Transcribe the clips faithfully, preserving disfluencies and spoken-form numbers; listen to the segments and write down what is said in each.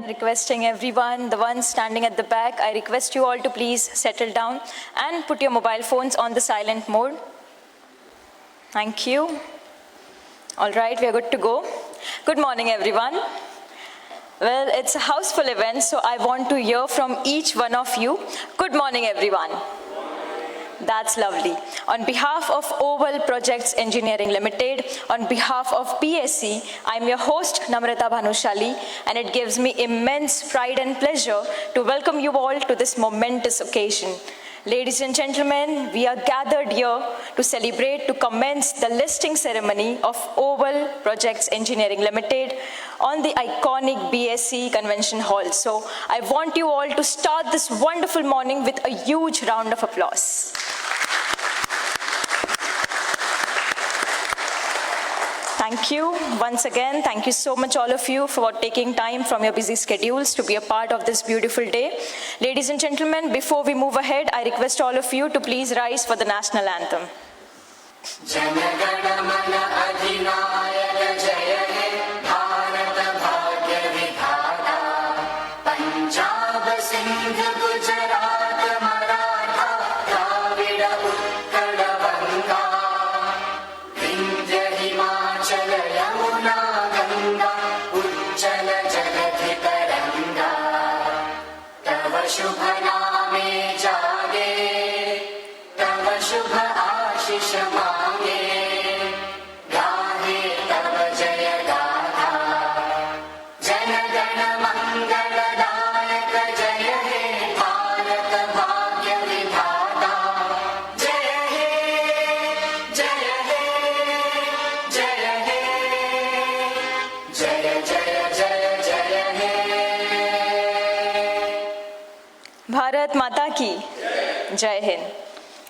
Requesting everyone, the ones standing at the back, I request you all to please settle down and put your mobile phones on the silent mode. Thank you. All right, we are good to go. Good morning, everyone. Well, it's a houseful event, so I want to hear from each one of you. Good morning, everyone. That's lovely. On behalf of Oval Projects Engineering Limited, on behalf of P S C, I'm your host, Namrata Bhanushali, and it gives me immense pride and pleasure to welcome you all to this momentous occasion. Ladies and gentlemen, we are gathered here to celebrate, to commence the listing ceremony of Oval Projects Engineering Limited on the iconic B S C Convention Hall. So I want you all to start this wonderful morning with a huge round of applause. Thank you once again. Thank you so much, all of you, for taking time from your busy schedules to be a part of this beautiful day. Ladies and gentlemen, before we move ahead, I request all of you to please rise for the national anthem. Jana Gana Mana अधिनायक जय हे भारत भाग्य विधाता। पंजाब सिंध गुजरात मराठा द्राविड़ उत्कल बंगा। विंध्य हिमाचल यमुना गंगा उज्जल जलधि तरंगा। तव शुभ नामे जागे, तव शुभ आशीष मांगे, गाहे तव जय गाथा। जन गण मंगल दायक जय हे भारत भाग्य विधाता। जय हे, जय हे, जय हे। जय जय जय जय हे। भारत माता की जय Hind.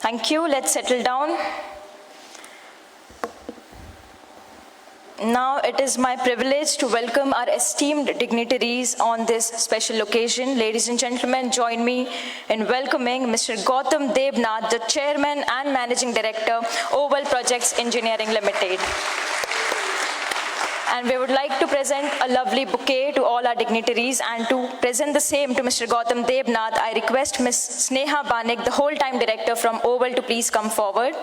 Thank you. Let's settle down. Now it is my privilege to welcome our esteemed dignitaries on this special occasion. Ladies and gentlemen, join me in welcoming Mister Gautam Debnath, the Chairman and Managing Director, Oval Projects Engineering Limited. And we would like to present a lovely bouquet to all our dignitaries, and to present the same to Mister Gautam Debnath, I request Miss Sneha Banik, the whole-time director from Oval, to please come forward.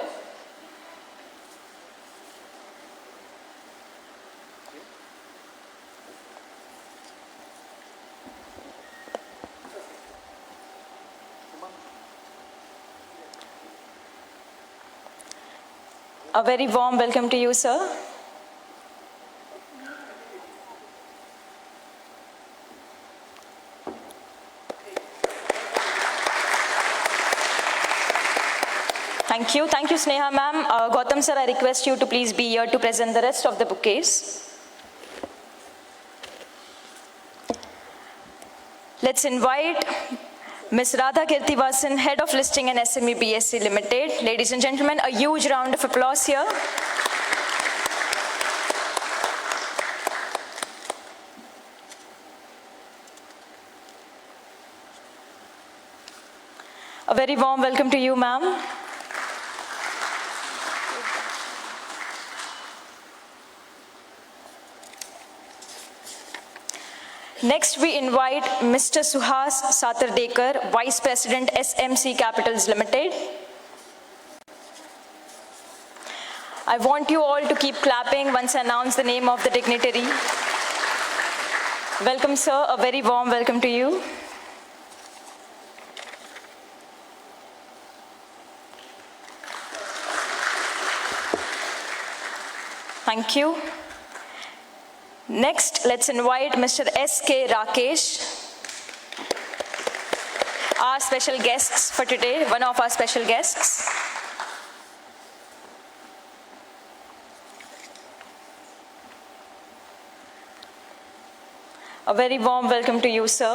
A very warm welcome to you, sir. Thank you. Thank you, Sneha ma'am. Uh, Gautam sir, I request you to please be here to present the rest of the bouquets. Let's invite Miss Radha Kirtivasan, Head of Listing and S M E B S C Limited. Ladies and gentlemen, a huge round of applause here. A very warm welcome to you, ma'am. Next, we invite Mister Suhas Satardekar, Vice President, S M C Capitals Limited. I want you all to keep clapping once I announce the name of the dignitary. Welcome, sir. A very warm welcome to you. Thank you. Next, let's invite Mister S K Rakesh, our special guests for today, one of our special guests. A very warm welcome to you, sir.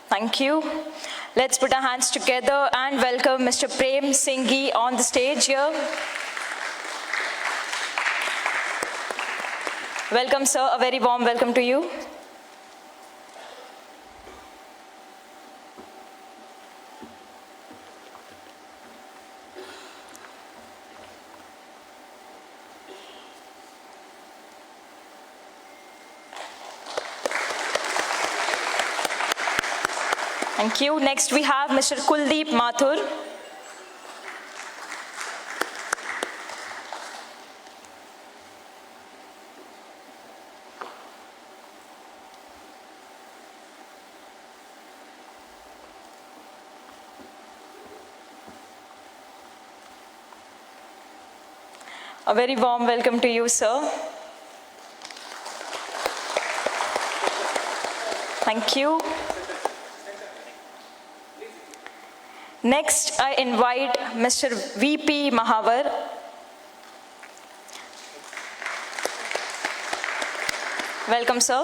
Thank you. Let's put our hands together and welcome Mister Prem Singhi on the stage here. Welcome, sir. A very warm welcome to you. Thank you. Next, we have Mister Kuldeep Mathur. A very warm welcome to you, sir. Thank you. Next, I invite Mister V P Mahavar. Welcome, sir.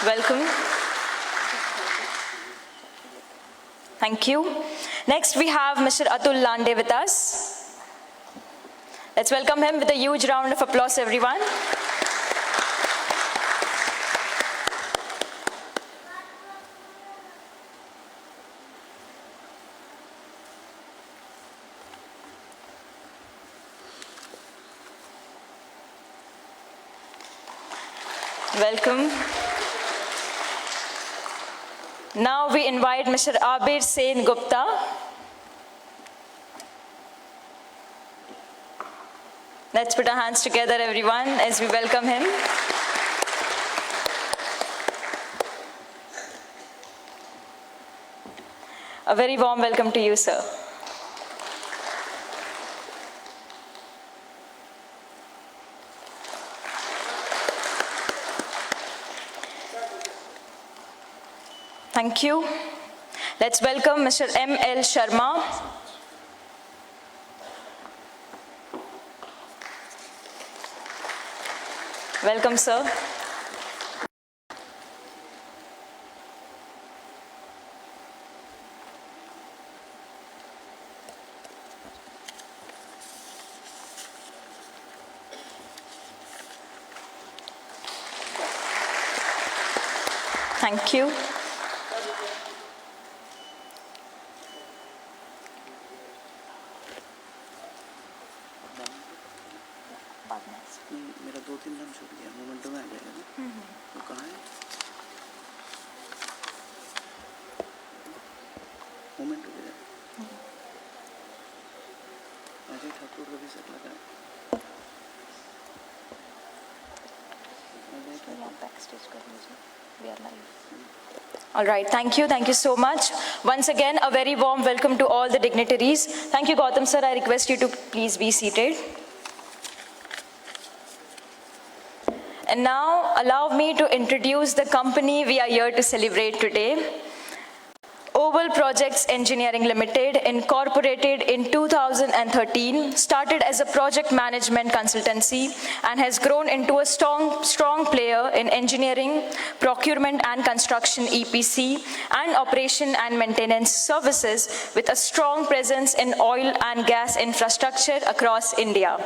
Welcome. Thank you. Next, we have Mister Atul Lande with us. Let's welcome him with a huge round of applause, everyone. Welcome. Now we invite Mister Abir Sen Gupta. Let's put our hands together, everyone, as we welcome him. A very warm welcome to you, sir. Thank you. Let's welcome Mister M L Sharma. Welcome, sir. Thank you. नहीं, मेरा दो तीन नाम छूट गया, मोमेंटो में आ जाएगा ना। हम्म, हम्म। वो कहाँ है? मोमेंटो किधर है? हम्म। अजय ठाकुर का भी सेट लगा है। अजय ठाकुर। आप बैक स्टेज कर लीजिए। We are live. All right, thank you, thank you so much. Once again, a very warm welcome to all the dignitaries. Thank you, Gautam sir. I request you to please be seated. And now, allow me to introduce the company we are here to celebrate today. Oval Projects Engineering Limited, incorporated in two thousand thirteen, started as a project management consultancy and has grown into a strong, strong player in engineering, procurement and construction, E P C, and operation and maintenance services, with a strong presence in oil and gas infrastructure across India.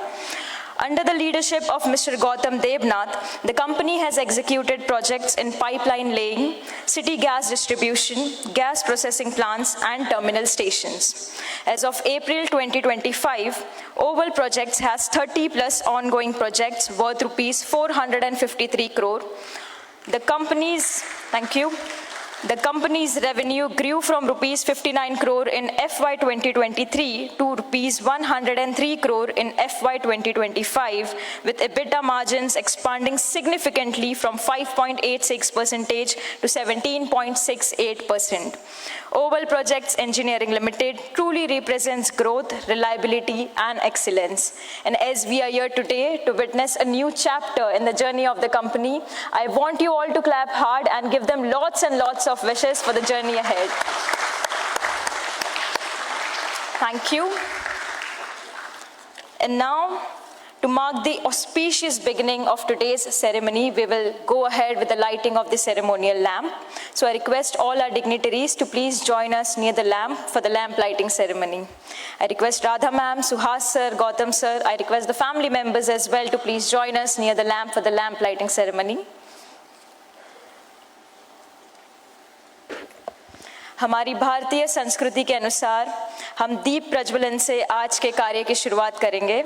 Under the leadership of Mister Gautam Debnath, the company has executed projects in pipeline laying, city gas distribution, gas processing plants, and terminal stations. As of April twenty twenty-five, Oval Projects has thirty plus ongoing projects worth rupees four hundred and fifty-three crore. The company's, thank you. The company's revenue grew from rupees fifty-nine crore in F Y twenty twenty-three to rupees one hundred and three crore in F Y twenty twenty-five, with ebitda margins expanding significantly from five point eight six percentage to seventeen point six eight percent. Oval Projects Engineering Limited truly represents growth, reliability, and excellence. And as we are here today to witness a new chapter in the journey of the company, I want you all to clap hard and give them lots and lots of wishes for the journey ahead. Thank you. And now, to mark the auspicious beginning of today's ceremony, we will go ahead with the lighting of the ceremonial lamp. So I request all our dignitaries to please join us near the lamp for the lamp lighting ceremony. I request Radha ma'am, Suhas sir, Gautam sir, I request the family members as well to please join us near the lamp for the lamp lighting ceremony. हमारी भारतीय संस्कृति के अनुसार हम दीप प्रज्वलन से आज के कार्य की शुरुआत करेंगे।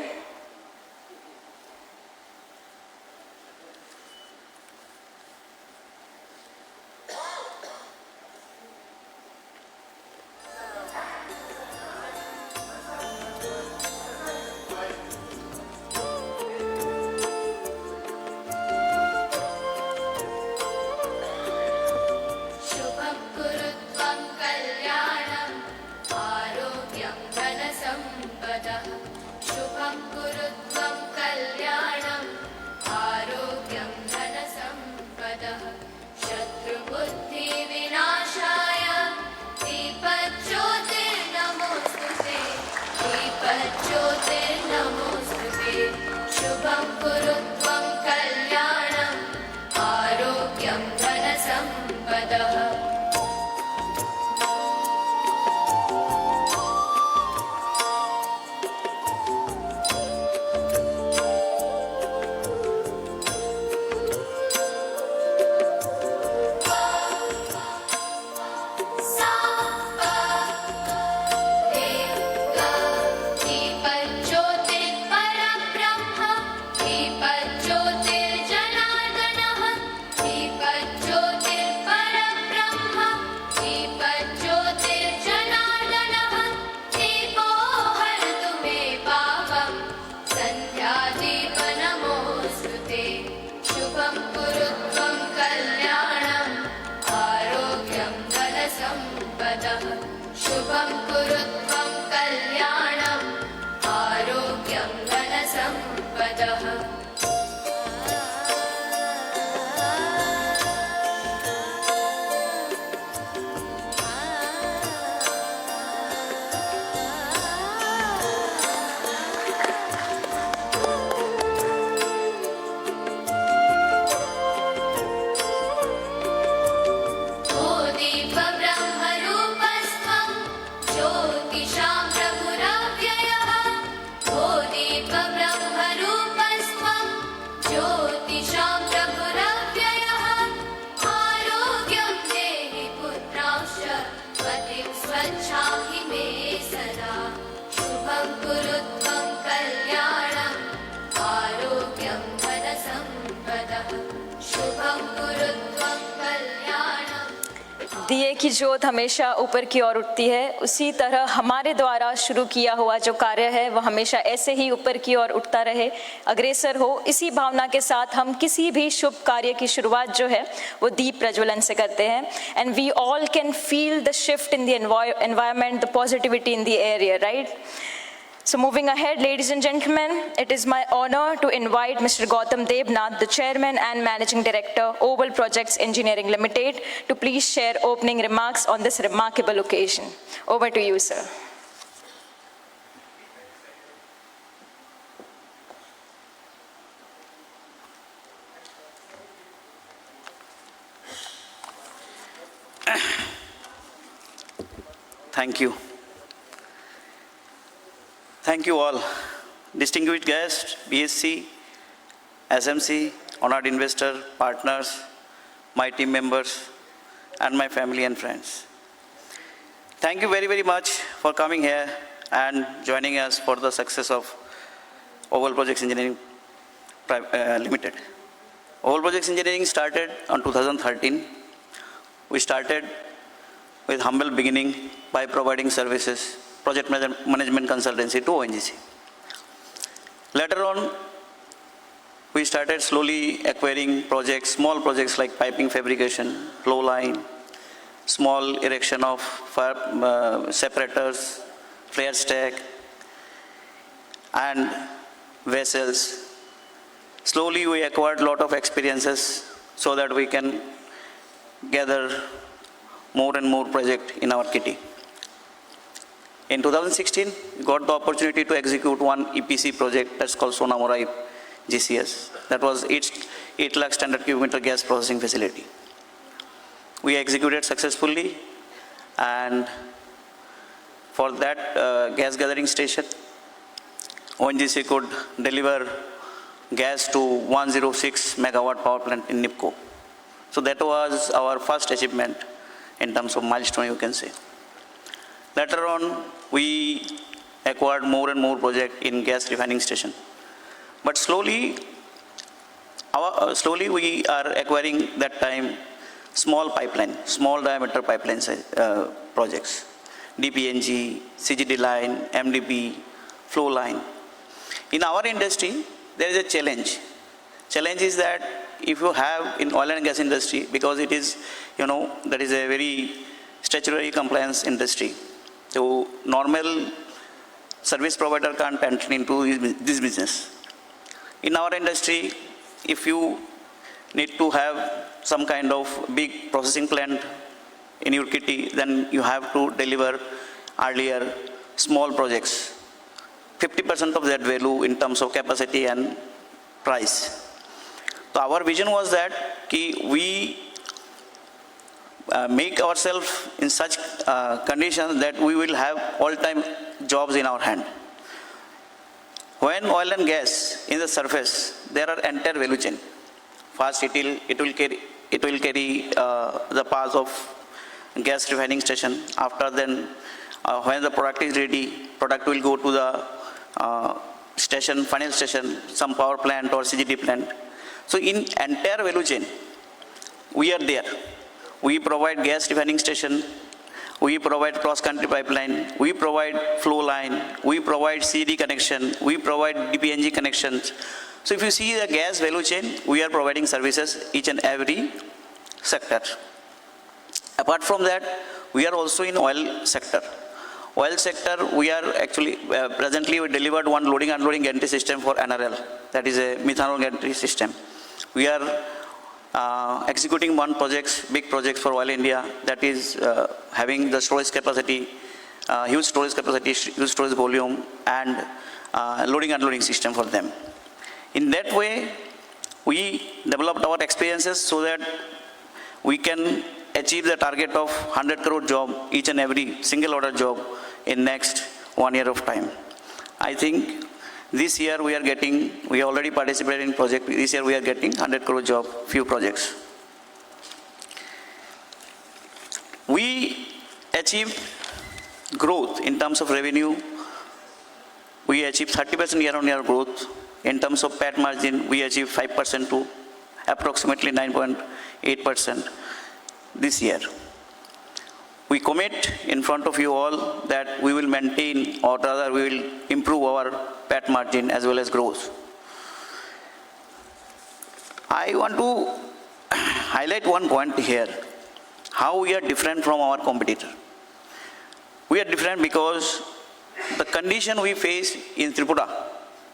शुभं कुरु त्वं कल्याणम् आरोग्यं धनसम्पदः। शुभं कुरु त्वं कल्याणम् आरोग्यं धनसम्पदः। शत्रुबुद्धिविनाशाय दीपज्योतिर्नमोऽस्तु ते। दीपज्योतिर्नमोऽस्तु ते। शुभं कुरु त्वं कल्याणम् आरोग्यं धनसम्पदः। दीपज्योतिर्परब्रह्म दीपज्योतिर्जनार्दनः। दीपज्योतिर्परब्रह्म दीपज्योतिर्जनार्दनः। दीपो हरतु मे पापं सन्ध्यादीप नमोऽस्तु ते। शुभं कुरु त्वं कल्याणम् आरोग्यं धनसम्पदः। शुभं कुरु त्वं कल्याणम् आरोग्यं धनसम्पदः। ओ दीपब्रह्मरूपस्त्वं ज्योतिषां प्रभुरव्ययः। ओ दीपब्रह्मरूपस्त्वं ज्योतिषां प्रभुरव्ययः। आरोग्यं देहि पुत्रांश्च पतिं स्वच्छां हि मे सदा। शुभं कुरु त्वं कल्याणम् आरोग्यं धनसम्पदः। शुभं कुरु त्वं कल्याणम्। दिए की ज्योत हमेशा ऊपर की ओर उठती है, उसी तरह हमारे द्वारा शुरू किया हुआ जो कार्य है, वो हमेशा ऐसे ही ऊपर की ओर उठता रहे, अग्रसर हो। इसी भावना के साथ हम किसी भी शुभ कार्य की शुरुआत जो है, वो दीप प्रज्वलन से करते हैं। And we all can feel the shift in the envi- environment, the positivity in the area, right? So moving ahead, ladies and gentlemen, it is my honor to invite Mister Gautam Debnath, the Chairman and Managing Director, Oval Projects Engineering Limited, to please share opening remarks on this remarkable occasion. Over to you, sir. Thank you. Thank you all. Distinguished guests, B S C, S M C, honored investor, partners, my team members, and my family and friends. Thank you very, very much for coming here and joining us for the success of Oval Projects Engineering Pri- uh, Limited. Oval Projects Engineering started on two thousand thirteen. We started with humble beginning by providing services, project manage- management consultancy to O N G C. Later on, we started slowly acquiring projects, small projects like piping fabrication, flow line, small erection of fire, uh, separators, flare stack, and vessels. Slowly, we acquired lot of experiences so that we can gather more and more project in our kitty. In two thousand sixteen, we got the opportunity to execute one E P C project that's called Sonamorai G C S. That was eight, eight lakh standard cubic meter gas processing facility. We executed successfully, and for that, uh, gas gathering station, O N G C could deliver gas to one zero six megawatt power plant in NEEPCO. So that was our first achievement. in terms of milestone, you can say. Later on, we acquired more and more project in gas refining station. But slowly, our, uh, slowly we are acquiring that time small pipeline, small diameter pipeline size, uh, projects, D P N G, C G D line, M D P, flow line. In our industry, there is a challenge. Challenge is that if you have in oil and gas industry, because it is, you know, that is a very statutory compliance industry. So normal service provider can't enter into this business. In our industry, if you need to have some kind of big processing plant in your kitty, then you have to deliver earlier small projects, fifty percent of that value in terms of capacity and price. So our vision was that ki we uh, make ourselves in such uh, conditions that we will have all time jobs in our hand. When oil and gas in the surface, there are entire value chain. First, it will it will carry it will carry uh, the path of gas refining station. After then, uh, when the product is ready, product will go to the uh, station, final station, some power plant or C G D plant. So in entire value chain, we are there. We provide gas refining station, we provide cross-country pipeline, we provide flow line, we provide C D connection, we provide D P N G connections. So if you see the gas value chain, we are providing services each and every sector. Apart from that, we are also in oil sector. Oil sector, we are actually, uh, presently we delivered one loading unloading gantry system for N R L, that is a methanol gantry system. We are uh, executing one projects, big projects for Oil India, that is uh, having the storage capacity, uh, huge storage capacity, huge storage volume, and uh, loading unloading system for them. In that way, we developed our experiences so that we can achieve the target of hundred crore job, each and every single order job in next one year of time. I think this year we are getting, we already participated in project, this year we are getting hundred crore job, few projects. We achieved growth in terms of revenue. We achieved thirty percent year-on-year growth. In terms of PAT margin, we achieved five percent to approximately nine point eight percent this year. We commit in front of you all that we will maintain, or rather we will improve our PAT margin as well as growth. I want to highlight one point here, how we are different from our competitor. We are different because the condition we face in Tripura,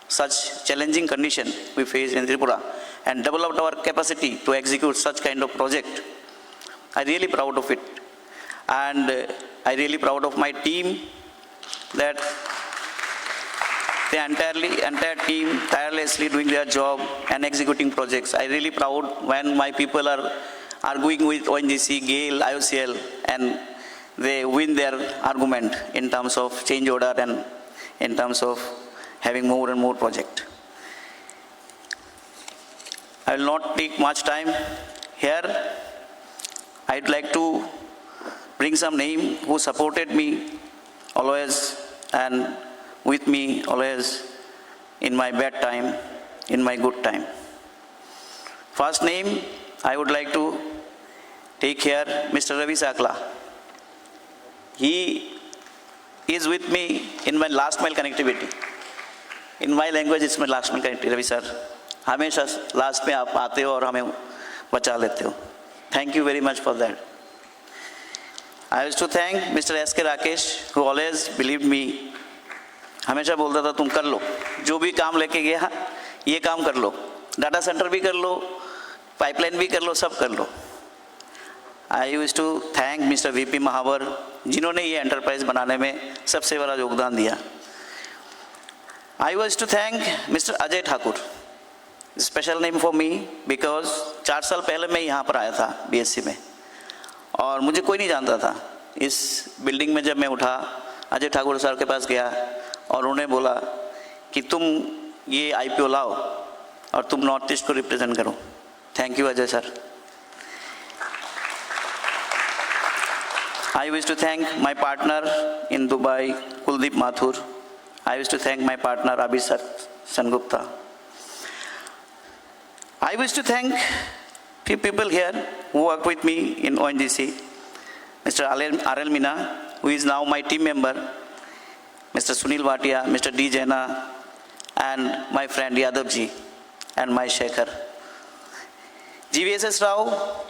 such challenging condition we face in Tripura, and developed our capacity to execute such kind of project, I really proud of it. And uh, I really proud of my team that they entirely, entire team tirelessly doing their job and executing projects. I really proud when my people are arguing with O N G C, GAIL, I O C L, and they win their argument in terms of change order and in terms of having more and more project. I will not take much time here. I'd like to bring some name who supported me always and with me always in my bad time, in my good time. First name, I would like to take here Mister Ravi Sakla. He is with me in my last mile connectivity. In my language, it's my last mile connectivity, Ravi sir. हमेशा लास्ट में आप आते हो और हमें बचा लेते हो. Thank you very much for that. I wish to thank Mister S K Rakesh, who always believed me. हमेशा बोलता था, तुम कर लो, जो भी काम लेके गया, ये काम कर लो, डेटा सेंटर भी कर लो, पाइपलाइन भी कर लो, सब कर लो. I wish to thank Mister V P Mahavar, जिन्होंने ये एंटरप्राइज बनाने में सबसे बड़ा योगदान दिया. I wish to thank Mister Ajay Thakur. Special name for me because चार साल पहले मैं यहाँ पर आया था बीएससी में, और मुझे कोई नहीं जानता था. इस बिल्डिंग में जब मैं उठा, अजय ठाकुर सर के पास गया और उन्होंने बोला कि तुम ये आईपीओ लाओ और तुम नॉर्थ ईस्ट को रिप्रेजेंट करो. Thank you, Ajay sir. I wish to thank my partner in Dubai, Kuldeep Mathur. I wish to thank my partner Abhishek Sengupta. I wish to thank few people here who worked with me in O N G C, Mister Arel, Arel Mina, who is now my team member, Mister Sunil Bhatia, Mister D Jaina, and my friend Yadav ji and my Shekhar. G V S S Rao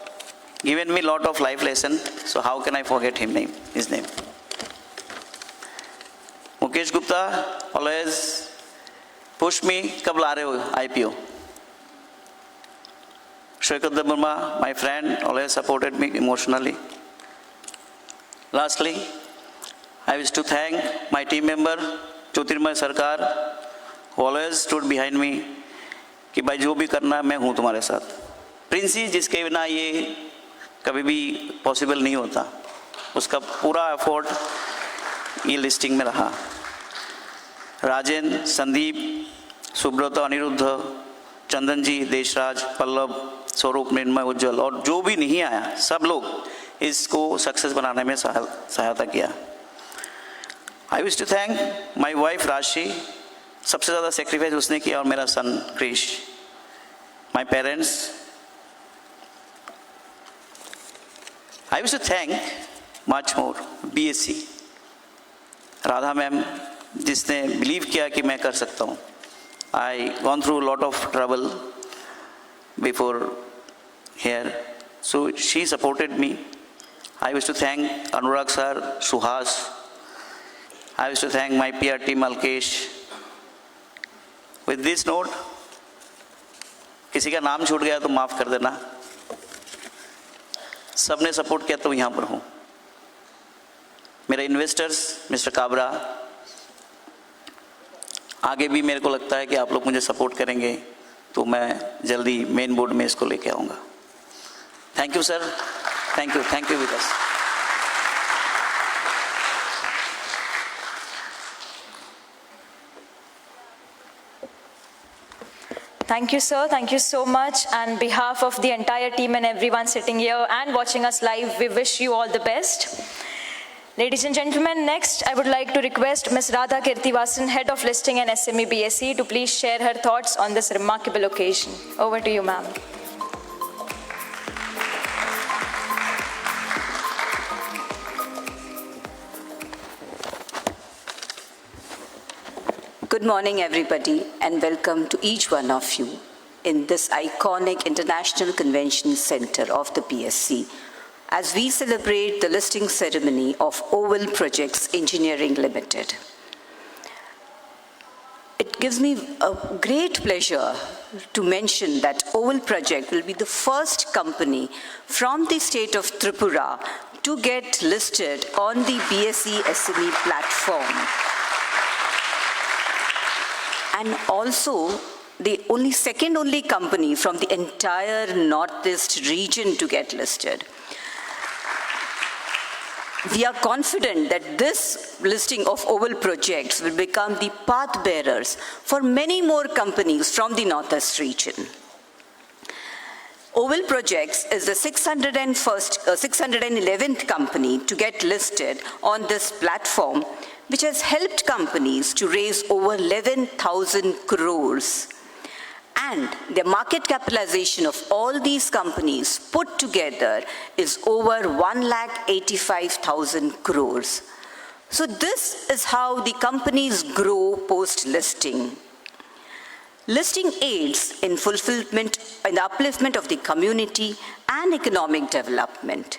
given me lot of life lesson, so how can I forget him name, his name? Mukesh Gupta always push me, कब ला रहे हो I P O? Shwekar Debbarma, my friend, always supported me emotionally. Lastly, I wish to thank my team member, Jyotirmay Sarkar, who always stood behind me, कि भाई जो भी करना है, मैं हूँ तुम्हारे साथ। प्रिंसी, जिसके बिना ये कभी भी पॉसिबल नहीं होता, उसका पूरा एफर्ट ये लिस्टिंग में रहा। राजेंद्र, संदीप, सुब्रत, अनिरुद्ध, चंदन जी, देशराज, पल्लव, स्वरूप, मृण्मय, उज्जवल और जो भी नहीं आया, सब लोग इसको सक्सेस बनाने में सहाय-, सहायता किया। I wish to thank my wife राशि, सबसे ज़्यादा सेक्रीफाइस उसने किया, और मेरा सन Krrish, my parents। I wish to thank much more B S C Radha ma'am, जिसने बिलीव किया कि मैं कर सकता हूँ। I gone through lot of trouble before here, so she supported me. I wish to thank Anurag sir, Suhas. I wish to thank my P R team, Alkesh. With this note, किसी का नाम छूट गया तो माफ कर देना। सबने सपोर्ट किया तो यहाँ पर हूँ। मेरे इन्वेस्टर्स, मिस्टर काबरा, आगे भी मेरे को लगता है कि आप लोग मुझे सपोर्ट करेंगे, तो मैं जल्दी मेन बोर्ड में इसको लेके आऊँगा। Thank you sir, thank you, thank you Vikas. Thank you, sir. Thank you so much. On behalf of the entire team and everyone sitting here and watching us live, we wish you all the best. Ladies and gentlemen, next I would like to request Miss Radha Kirtivasan, Head of Listing and S M E B S E, to please share her thoughts on this remarkable occasion. Over to you, ma'am. Good morning, everybody, and welcome to each one of you in this iconic International Convention Center of the P S C as we celebrate the listing ceremony of Oval Projects Engineering Limited. It gives me a great pleasure to mention that Oval Project will be the first company from the state of Tripura to get listed on the B S E S M E platform. And also, the only second only company from the entire Northeast region to get listed. We are confident that this listing of Oval Projects will become the path bearers for many more companies from the Northeast region. Oval Projects is the six hundred and first, uh, six hundred and eleventh company to get listed on this platform, which has helped companies to raise over eleven thousand crores. And the market capitalization of all these companies put together is over one lakh eighty-five thousand crores. So this is how the companies grow post-listing. Listing aids in fulfillment, in the upliftment of the community and economic development.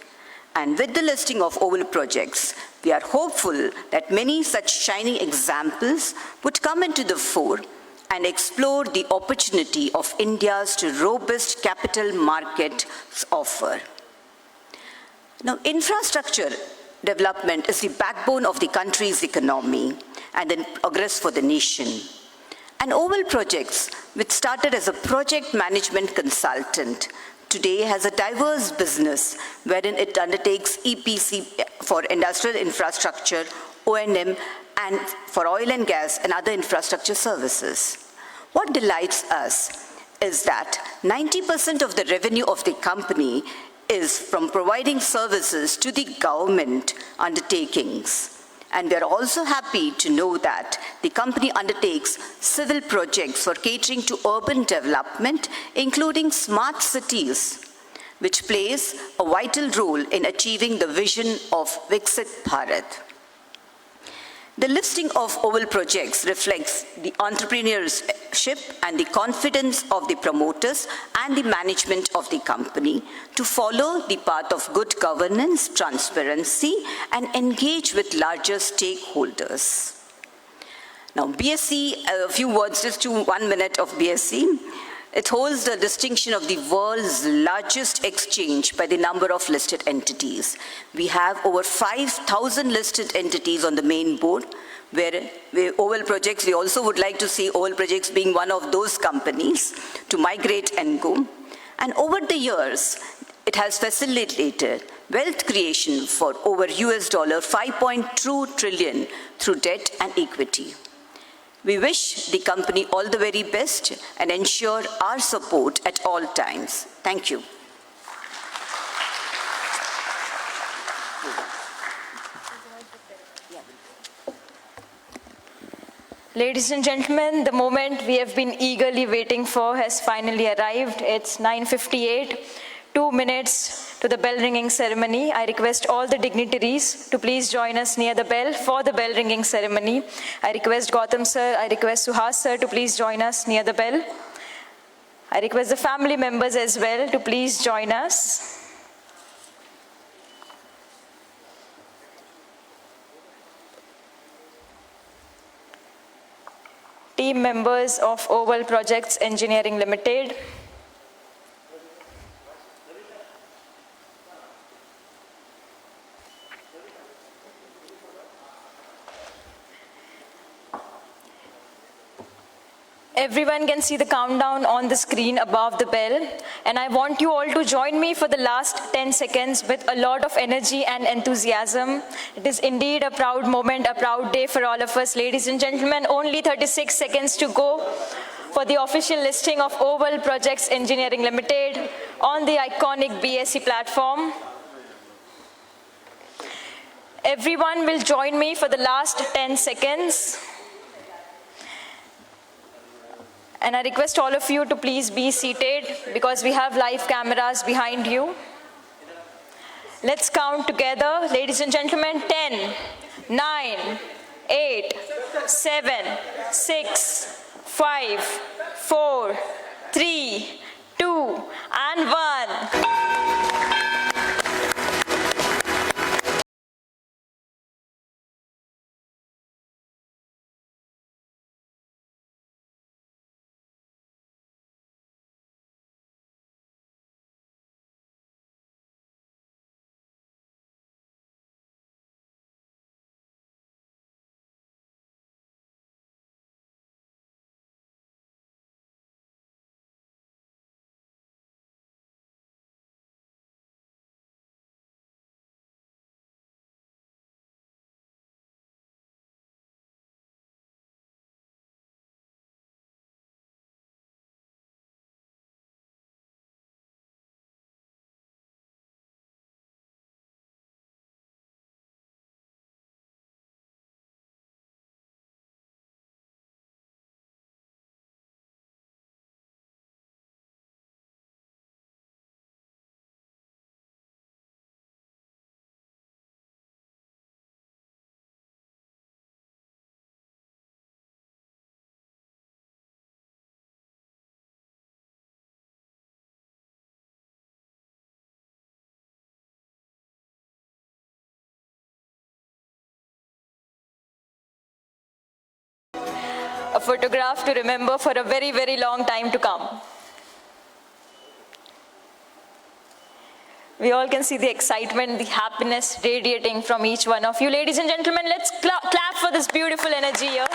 And with the listing of Oval Projects, we are hopeful that many such shining examples would come into the fore and explore the opportunity of India's robust capital market offer. Now, infrastructure development is the backbone of the country's economy and the progress for the nation. And Oval Projects, which started as a project management consultant, today has a diverse business wherein it undertakes E P C for industrial infrastructure, O and M, and for oil and gas and other infrastructure services. What delights us is that ninety percent of the revenue of the company is from providing services to the government undertakings. And we are also happy to know that the company undertakes civil projects for catering to urban development, including smart cities, which plays a vital role in achieving the vision of Viksit Bharat. The listing of Oval Projects reflects the entrepreneurship and the confidence of the promoters and the management of the company to follow the path of good governance, transparency, and engage with larger stakeholders. Now, B S E, a few words, just to one minute of B S E. It holds the distinction of the world's largest exchange by the number of listed entities. We have over five thousand listed entities on the main board, where we, Oval Projects, we also would like to see Oval Projects being one of those companies to migrate and go. And over the years, it has facilitated wealth creation for over U S dollar five point two trillion through debt and equity. We wish the company all the very best and ensure our support at all times. Thank you. Ladies and gentlemen, the moment we have been eagerly waiting for has finally arrived. It's nine fifty-eight, two minutes to the bell ringing ceremony. I request all the dignitaries to please join us near the bell for the bell ringing ceremony. I request Gautam sir, I request Suhas sir to please join us near the bell. I request the family members as well to please join us. Team members of Oval Projects Engineering Limited. Everyone can see the countdown on the screen above the bell, and I want you all to join me for the last ten seconds with a lot of energy and enthusiasm. It is indeed a proud moment, a proud day for all of us. Ladies and gentlemen, only thirty-six seconds to go for the official listing of Oval Projects Engineering Limited on the iconic B S E platform. Everyone will join me for the last ten seconds. And I request all of you to please be seated because we have live cameras behind you. Let's count together, ladies and gentlemen. Ten, nine, eight, seven, six, five, four, three, two, and one. A photograph to remember for a very, very long time to come. We all can see the excitement, the happiness radiating from each one of you. Ladies and gentlemen, let's cla- clap for this beautiful energy here.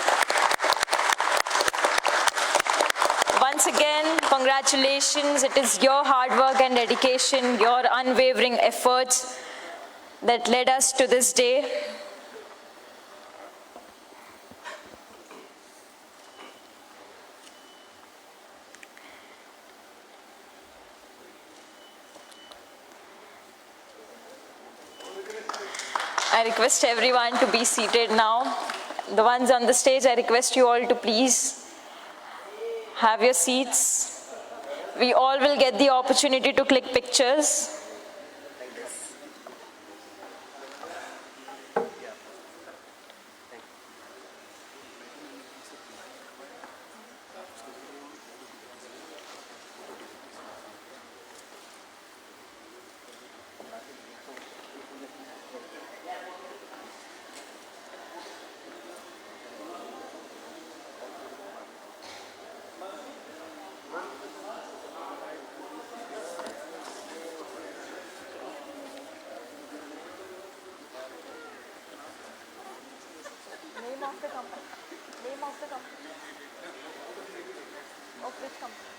Once again, congratulations. It is your hard work and dedication, your unwavering efforts that led us to this day. I request everyone to be seated now. The ones on the stage, I request you all to please have your seats. We all will get the opportunity to click pictures. Name of the company. Name of the company. Of which company?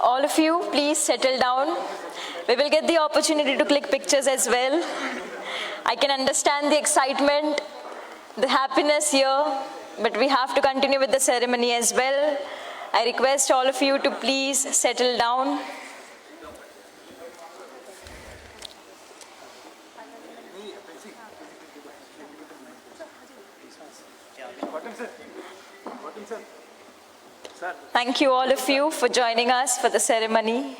All of you, please settle down. We will get the opportunity to click pictures as well. I can understand the excitement, the happiness here, but we have to continue with the ceremony as well. I request all of you to please settle down. Thank you, all of you, for joining us for the ceremony.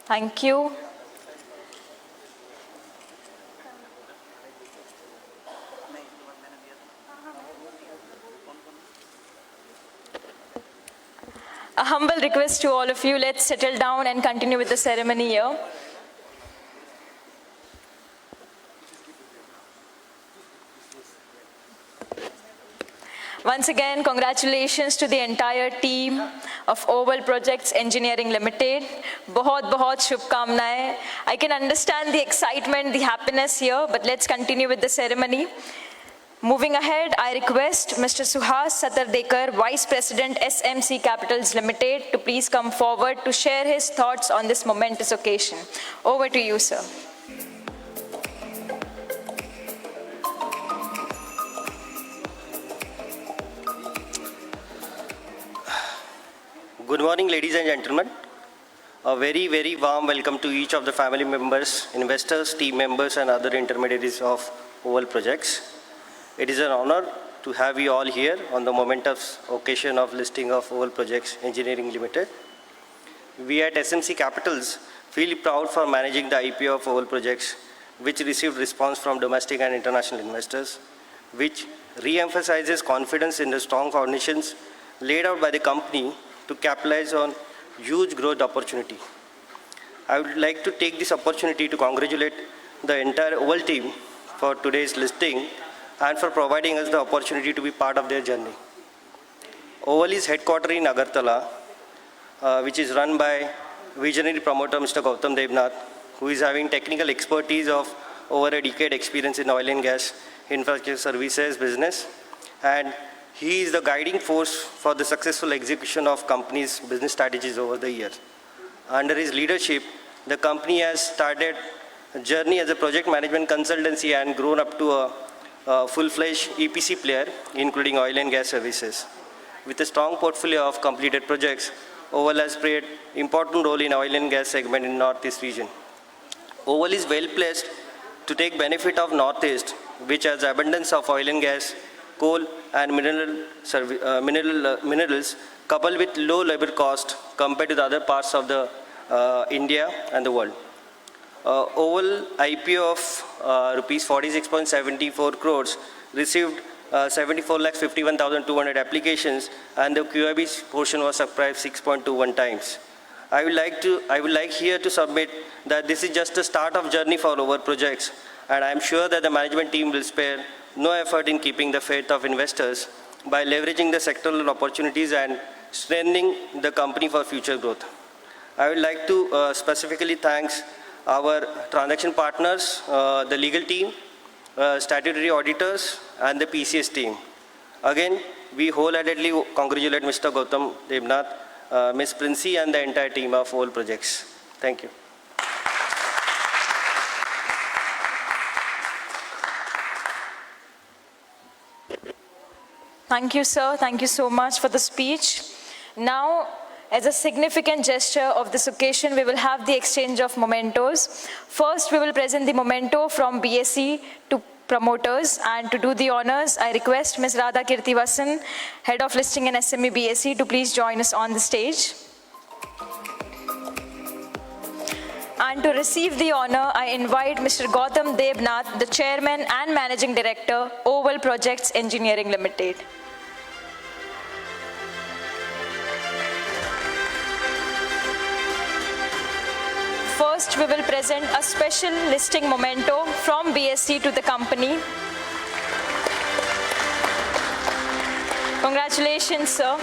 Thank you. A humble request to all of you, let's settle down and continue with the ceremony here. Once again, congratulations to the entire team of Oval Projects Engineering Limited. बहुत बहुत शुभकामनाएं. I can understand the excitement, the happiness here, but let's continue with the ceremony. Moving ahead, I request Mister Suhas Satardekar, Vice President, S M C Capitals Limited, to please come forward to share his thoughts on this momentous occasion. Over to you, sir. Good morning, ladies and gentlemen. A very, very warm welcome to each of the family members, investors, team members, and other intermediaries of Oval Projects. It is an honor to have you all here on the momentous occasion of listing of Oval Projects Engineering Limited. We at S M C Capitals feel proud for managing the I P O of Oval Projects, which received response from domestic and international investors, which re-emphasizes confidence in the strong foundations laid out by the company to capitalize on huge growth opportunity. I would like to take this opportunity to congratulate the entire Oval team for today's listing and for providing us the opportunity to be part of their journey. Oval is headquartered in Agartala, uh, which is run by visionary promoter Mister Gautam Devnath, who is having technical expertise of over a decade experience in oil and gas infrastructure services business, and he is the guiding force for the successful execution of company's business strategies over the years. Under his leadership, the company has started a journey as a project management consultancy and grown up to a, a full-fledged E P C player, including oil and gas services. With a strong portfolio of completed projects, Oval has played important role in oil and gas segment in Northeast region. Oval is well placed to take benefit of Northeast, which has abundance of oil and gas, coal and mineral servi-, uh, mineral, uh, minerals, coupled with low labor cost compared to the other parts of the, uh, India and the world. Uh, Oval I P O of, uh, rupees forty-six point seven four crores received, uh, seventy-four lakh fifty-one thousand two hundred applications, and the Q I B portion was subscribed six point two one times. I would like to, I would like here to submit that this is just the start of journey for Oval Projects, and I am sure that the management team will spare no effort in keeping the faith of investors by leveraging the sectoral opportunities and strengthening the company for future growth. I would like to, uh, specifically thanks our transaction partners, uh, the legal team, uh, statutory auditors, and the P C S team. Again, we wholeheartedly congratulate Mister Gautam Debnath, uh, Miss Princey and the entire team of Old Projects. Thank you. Thank you, sir. Thank you so much for the speech. Now, as a significant gesture of this occasion, we will have the exchange of mementos. First, we will present the memento from B S E to promoters, and to do the honors, I request Miss Radha Kirtivasan, Head of Listing and S M E B S E, to please join us on the stage. And to receive the honor, I invite Mister Gautam Debnath, the Chairman and Managing Director, Oval Projects Engineering Limited. First, we will present a special listing memento from B S E to the company. Congratulations, sir.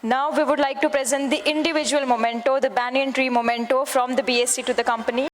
Now, we would like to present the individual memento, the banyan tree memento from the B S E to the company.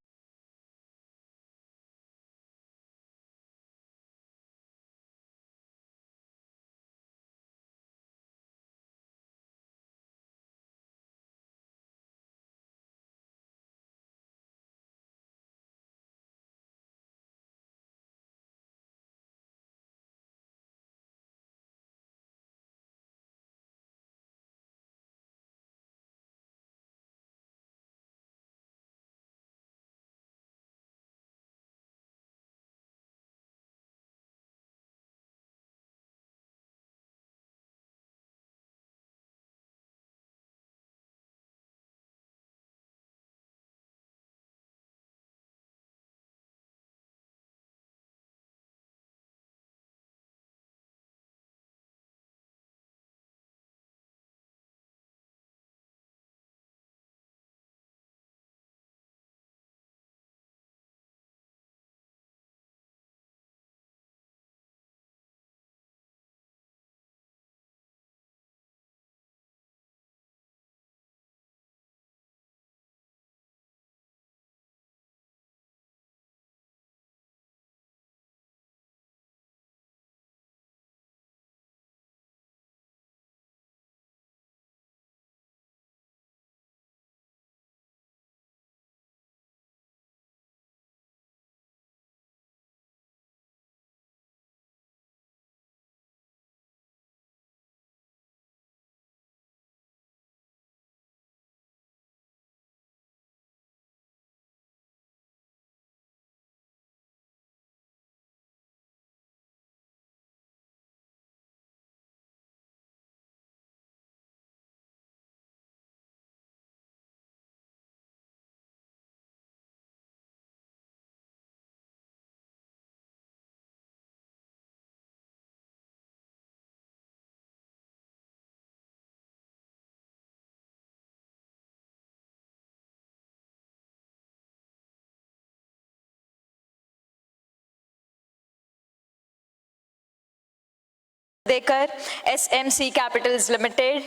Dekar, S M C Capitals Limited.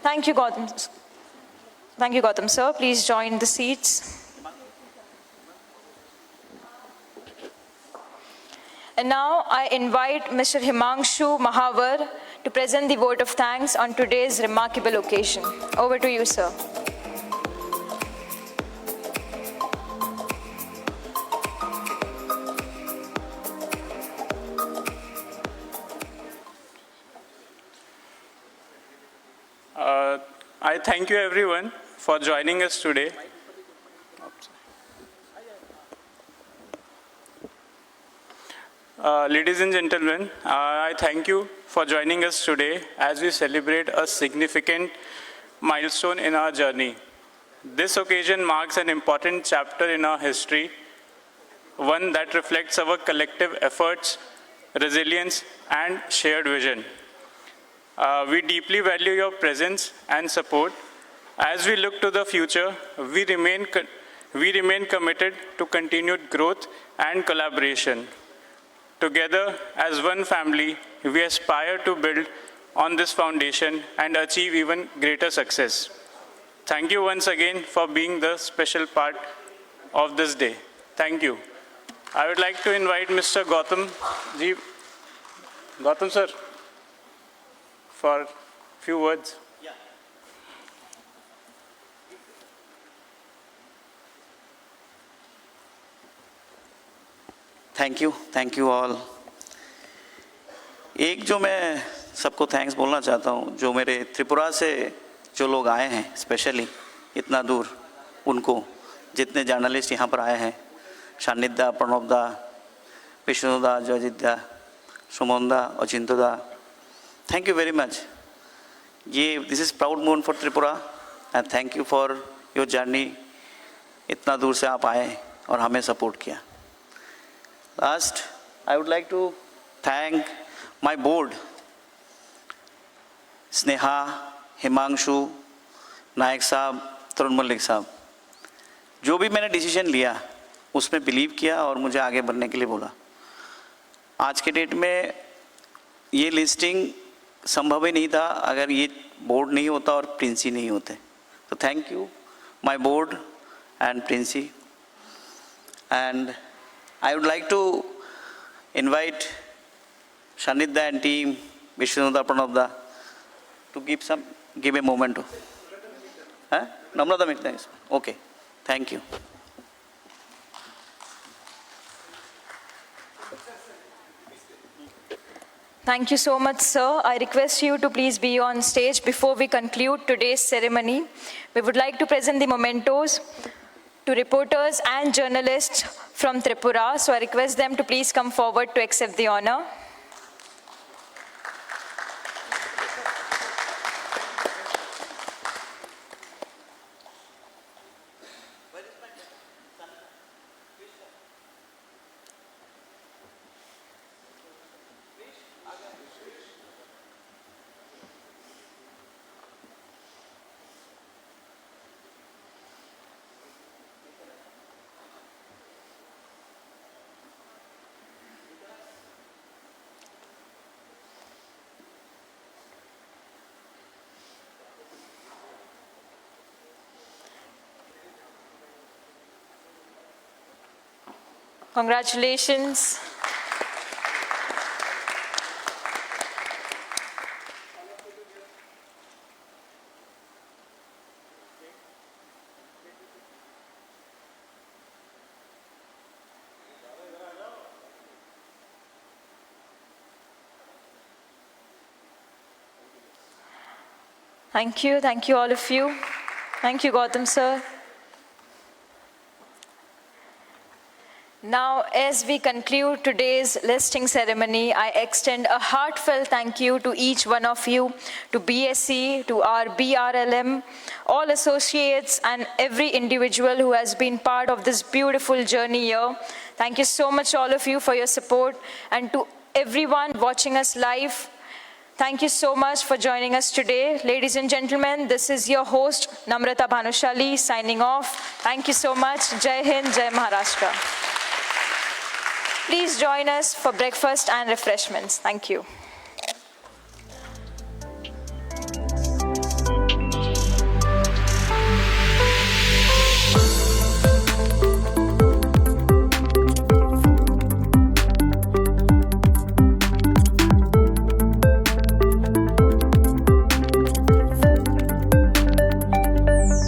Thank you, Gautam. Thank you, Gautam sir. Please join the seats. And now I invite Mister Himangshu Mahavar to present the vote of thanks on today's remarkable occasion. Over to you, sir. Uh, I thank you everyone for joining us today. Uh, ladies and gentlemen, uh, I thank you for joining us today as we celebrate a significant milestone in our journey. This occasion marks an important chapter in our history, one that reflects our collective efforts, resilience, and shared vision. Uh, we deeply value your presence and support. As we look to the future, we remain co-, we remain committed to continued growth and collaboration. Together, as one family, we aspire to build on this foundation and achieve even greater success. Thank you once again for being the special part of this day. Thank you. I would like to invite Mister Gautam ji, Gautam sir, for few words. Thank you, thank you all. एक जो मैं सबको थैंक्स बोलना चाहता हूँ, जो मेरे त्रिपुरा से जो लोग आए हैं, स्पेशली इतना दूर, उनको, जितने जर्नलिस्ट यहाँ पर आए हैं, शानिद दा, प्रणब दा, विष्णु दा, जयजीत दा, सुमन दा, अचिंत दा, thank you very much. ये, this is proud moment for Tripura and thank you for your journey. इतना दूर से आप आए और हमें सपोर्ट किया। Last, I would like to thank my board, Sneha, Himanshu, Nayak sahab, Tarun मलिक साहब। जो भी मैंने डिसीजन लिया, उसमें बिलीव किया और मुझे आगे बढ़ने के लिए बोला। आज के डेट में ये लिस्टिंग संभव ही नहीं था अगर ये बोर्ड नहीं होता और प्रिंसी नहीं होते। तो thank you, my board and Princey. And I would like to invite Shanidda and team, Vishnu da, Pranab da, to give some, give a moment to. Huh? Namrata Mittal. Okay. Thank you. Thank you so much, sir. I request you to please be on stage before we conclude today's ceremony. We would like to present the mementos to reporters and journalists from Tripura. So I request them to please come forward to accept the honor. Congratulations. Thank you, thank you all of you. Thank you, Gautam sir. Now, as we conclude today's listing ceremony, I extend a heartfelt thank you to each one of you, to B S E, to our B R L M, all associates and every individual who has been part of this beautiful journey here. Thank you so much, all of you, for your support, and to everyone watching us live, thank you so much for joining us today. Ladies and gentlemen, this is your host, Namrata Bhanushali, signing off. Thank you so much. Jai Hind, Jai Maharashtra. Please join us for breakfast and refreshments. Thank you.